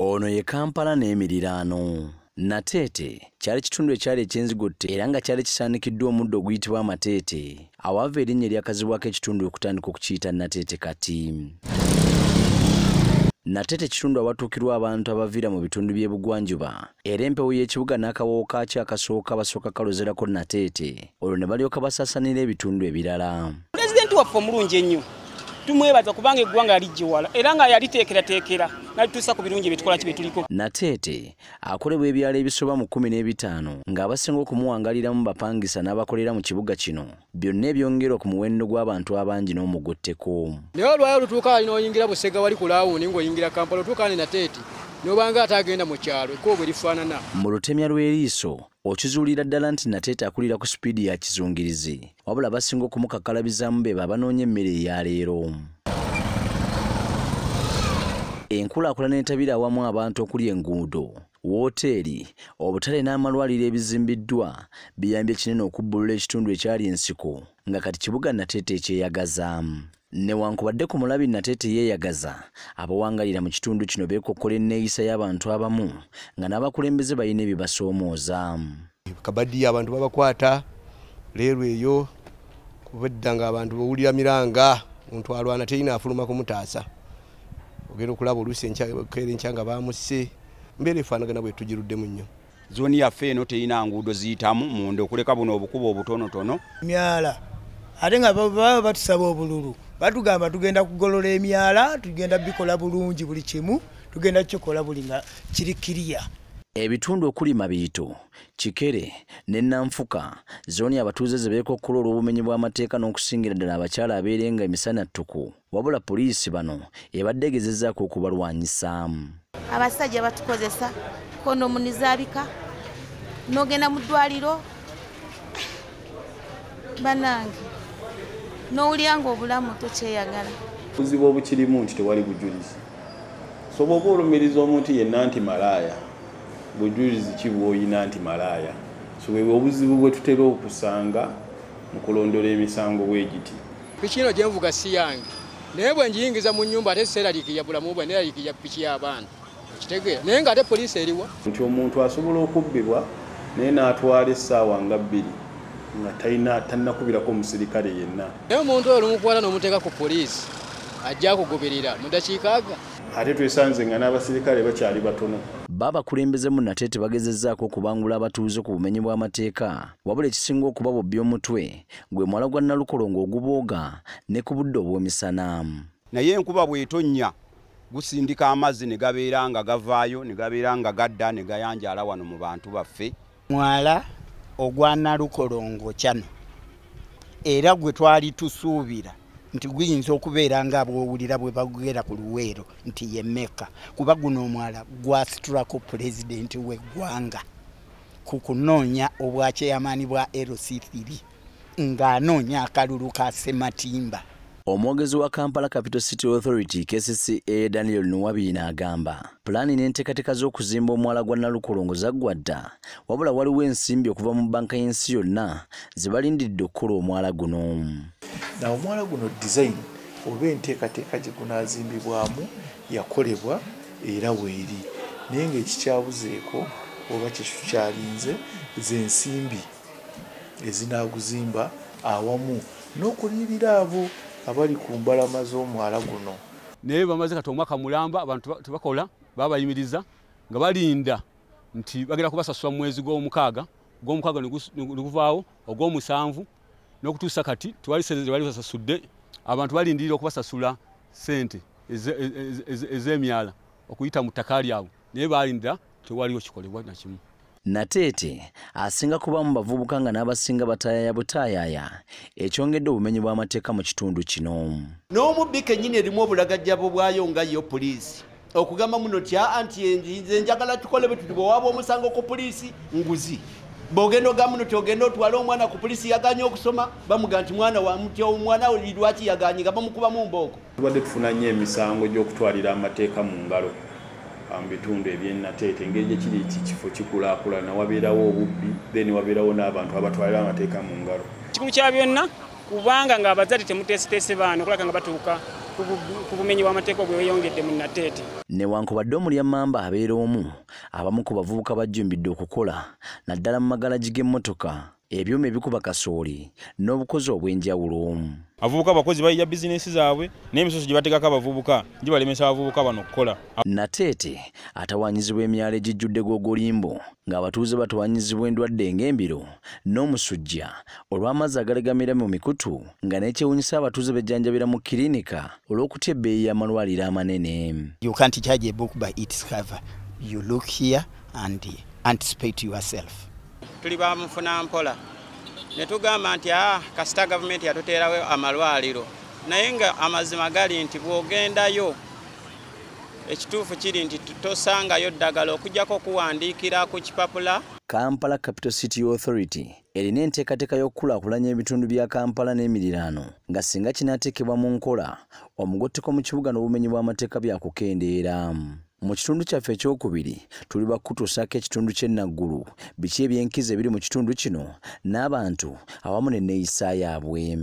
Ono ye Kampala n'emiriraano. Nateete kyali kitundu ekyali ekyenzigotte era nga kyali kisaanikiddwa omuddo oguyitibwa amateete, awaava erinnya eryakazibwako ekitundu okutandika okukiyita Nateete kati. Nateete kitundu awatuukirwa abantu abaviira mu bitundu by'ebugwanjuba, era empewo y'ekibuga n'akawoowo kaakyo akasooka basooka kalozerako Nateete, olwo ne balyoka basaasaanira ebitundu ebirala. Pulezidenti waffe omulungi ennyo tumwebaza kubanga eggwanga yalijja wala era nga yaliteekerateekera n'alituusa ku birungi bye tukola ki bye tuliko. Nateete akolebwa ebyalo ebisoba mu 15 ng'abasinga okumuwangaliramu bapangisa n'abakolera mu kibuga kino, byonna ebyongerwa ku muwendo gw'abantu abangi n'omugotteko. Naye olwayo olutuuka n'oyingira Busega wali ku laawuni ng'oyingira Kampala otuuka ne Nateete n'obanga ate agenda mu kyalo ekkubo bwe lifaanana. Mu lutemya lw'eriiso okizuulira ddala nti Nateete akulira ku sipiidi ya kizungirizi, wabula abasinga okumukakkalabizaamu be abanoonya emmere eya leero. Enkulaakulana etabira awamu abantu okuli enguudo, wooteeri, obutale n'amalwaliro ebizimbiddwa biyambye kinene okubbulula ekitundu ekyali ensiko nga kati kibuga Nateete ekyeyagaza. Newankubadde ku mulabi Nateete yeeyagaza, abawangalira mu kitundu kino beekokkola enneeyisa y'abantu abamu nga n'abakulembeze balina ebibasoomooza. Kabadi abantu babakwata leero eyo kubedda nga abantu bawulira miranga, omuntu alwana terina afuluma kumutaasa. Ogenda okulaba oluusi enkeera enkya nga baamusse, embeera efaanagana bwe tugiruddemu nnyo. Zooni yaffe eno terina nguudo ziyitamu munda okuleka buno obukubo obutonotono. Myala ate nga baba batusaba obululu, batugamba tugenda kugolola emyala, tugenda bikola bulungi buli kimu, tugenda kikola buli nga kiri kiriya. Ebitundu okuli Mabiito, Kikere ne Nanfuka zooni abatuuze ze beekokkola olw'obumenyi bw'amateeka n'okusingira ddala abakyala abeerenga emisana ttuku, wabula poliisi bano ebadde egezezzaako okubalwanyisa. Abasajja batukozesa kondomu nizaabika, n'ogenda mu ddwaliro bannange n'owulira ng'obulamu tokyeyagala. Obuzibu obukirimu nti tewali bujulizi. So bw'oba olumiriza omuntu yenna nti malaaya, bujulizi ki bw'olina nti malaaya? So bwe obuzibu bwe tutera okusanga mu kulondola emisango bwe giti. Piki eno gye nvuga si yange, naye bwe ngiyingiza mu nnyumba ate seeraliikirira bulamu bwe, neeraliikirira piki y'abaana. Okitegeera? Naye ng'ate poliisi eriwa. Nti omuntu asobola okubbibwa naye n'atwala essaawa nga 2 nga talina tannakubirako omusirikale yenna. Naye omuntu oyo olumukwata n'omuteeka ku poliisi ajja kugoberera mu ddakiika aga. Ate twesanze nga n'abasirikale bakyali batono. Babakulembeze mu Nateete bagezezzaako okubangula abatuuze ku bumenyi bw'amateeka, wabula ekisinga okuba bobbi omutwe gwe mwala gwa Nalukolongo ogubooga ne ku budde obw'emisana. Naye enkuba bw'etonnya gusindika amazzi ne gabeera nga gavaayo ne gabeera nga gadda ne gayanjaala wano mu bantu baffe. Mwala ogwa Nalukolongo kyano era gwe twali tusuubira nti guyinza okubeera nga bw'owulira bwe bagwera ku Luweero nti ye Mecca, kuba guno omwala gwasitulako pulezidenti w'eggwanga ku kunoonya obwakyeyamaani bwa LC3 ng'anoonya akalulu ka Ssematimba. Omwogezi wa Kampala Capital City Authority KCCA Daniel Nuwabiina agamba pulaani n'enteekateeka z'okuzimba omwala gwa Nalukolongo zaggwa dda, wabula waliwo ensimbi okuva mu bbanka y'ensi yonna ze balindiridde okukola omwala guno. Na omwala guno design oba enteekateeka gye gunaazimbibwamu yakolebwa era weeri, naye ng'ekikyabuzeeko oba kye tukyalinze z'ensimbi ezinaaguzimba awamu n'okuliyirira abo abali ku mbalama z'omwala guno. Naye bamaze kati omwaka mulamba abantu tebakola, babayimiriza nga balinda nti bagenda kubasasula mu mwezi gw'omukaaga, gw'omukaaga ne guvaawo ogw'omusanvu n'okutuusa kati tewali ssente ze bali basasudde. Abantu balindirira okubasasula ssente ez'emyala okuyita mu ttaka lyabwe, naye balindira tewaliwo kikolebwa na kimu. Nateete asinga kuba mu bavubuka nga n'abasinga bataayaaya butaayaaya, ekyongedde obumenyi bw'amateeka mu kitundu kino. N'omubbi kennyini erimu obulagajjabo bwayo nga yo poliisi okugamba muno ti aa nti nze njagala tukole bwe tuti, bwe waba omusango ku poliisi nguzi, bw'ogenda ogamba muno ti ogenda otwale omwana ku poliisi yaganye okusoma, bamugamba nti mwana wa mutya omwana lwaki yaganye, nga bamukubamu mbooko. Tubadde tufuna nnyo emisango gy'okutwalira amateeka mu ngalo mu bitundu eby'e Nateete, engeri gye kiri kifo kikulaakulana, wabeerawo obubbi, then wabeerawo n'abantu abatwalira amateeka mu ngalo. Kikulu kya byonna kubanga ng'abazadde temuteeseteese baana okulabika nga batuuka ku bumenyi bw'amateeka obweyongedde mu Nateete. Newankubadde omulyamamba abeera omu, abamu ku bavubuka bajjumbidde okukola naddala mu magalagi g'emmotoka, ebyuma ebikuba kasooli n'obukozi obw'enjawulo. Abavubuka abakozi bayiya bizinesi zaabwe n'emisoso gye bateekako abavubuka gibalemesa abavubuka bano okukola. Nateete atawaanyizibwa emyalo egijjudde googolimbo ng'abatuuze batawanyizibwa endwadde ng'embiro n'omusujja olw'amazzi agalegamira mu mikutu, nga n'ekyewuunyisa abatuuze bejjanjabira mu kirinika olw'okutya ebbeeyi y'amalwaliro amanene. You can't judge a book by its cover. You look here and anticipate yourself. Tuli bamufuna mpola ne tugamba nti kasita gavumenti yatuteerawo amalwaliro, naye nga amazima gali nti bw'ogendayo ekituufu kiri nti tosangayo ddagala okujjako okuwandiikira ku kipapula. Kampala Capital City Authority erina enteekateeka y'okukulaakulanya ebitundu bya Kampala n'emiriraano, nga singa kinaateekebwa mu nkola omugotteko mu kibuga n'obumenyi bw'amateeka byakukendeera. Mu kitundu kyaffe ekyokubiri tuli bakutuusaako ekitundu ky'e Naggulu, biki ebyenkizo ebiri mu kitundu kino n'abantu awamu n'enneeyisa yaabwe.